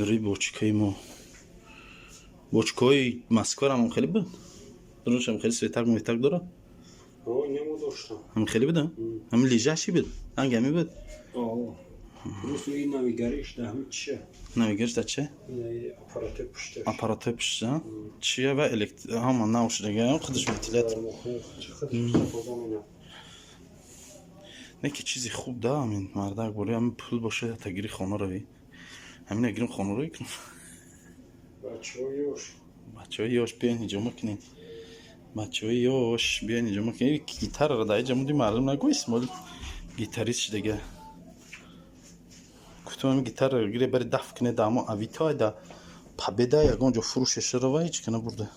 Ри бочкаи мо, бочкаҳои Москварам ҳам хеле буд, дурушам хеле светак мветак дорад. Немо доштам. Ҳам хеле буда, ҳам лежащий буд, ранги ҳами буд. Просто и навигариш да ҳами чия. Навигариш да че? Аппаратои пушташ. Аппаратои пушта чия ва элект ҳама нав шудага, худаш вентилятор. Не ки чизи хуб да, ҳамин мардак бори ҳамин пул боша, тагири хона равӣ, ҳамина гирим, хона равӣ кунам. Бачаҳои ёш. Бачаҳои ёш, биёин, ҳиҷома кунед. Бачаҳои ёш, биёин, ҳиҷома кунед. Гитараро дар иҷа муди, мардум нагӯ, Исмоил гитарист шудага. Гуфтам, ҳамин гитараро гире, бари даф кунед, дамо Авито, да Победа, ягон ҷо фурӯшеш рава, ҳеҷ ка набурда.